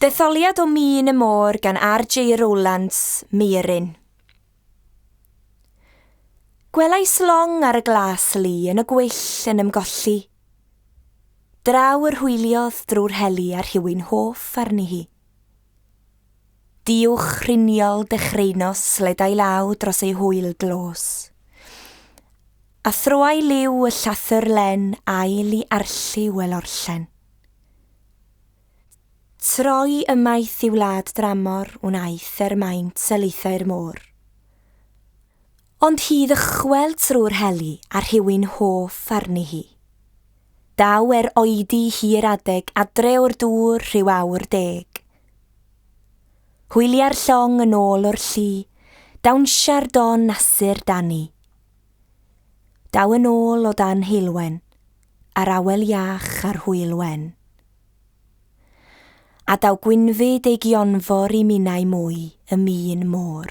Detholiad o Min y Môr gan R.J. Rowlands, Meuryn. Gwelais long ar y glas lu yn y gwyll yn ymgolli. Draw yr hwyliodd drwy'r heli a rhywun hoff arni hi. Diwch rhiniol dechreunos ledai law dros ei hwyl dlos. A throai liw y llathr len ail i arlliw el orllen. Troi ymaith i wlad dramor wnaeth er maint selaethau'r môr. Ond hi ddychwel trwy'r heli a rhywun hoff arni hi. Daw er oedi hir adeg adre o'r dŵr rhyw awr deg. Hwylia'r llong yn ôl o'r lli, dawnsia'r don asur dani. Daw yn ôl o dan heulwen, a'r awel iach a'r hwyl wen. A daw gwynfyd ei gionfor i minnau mwy y min môr.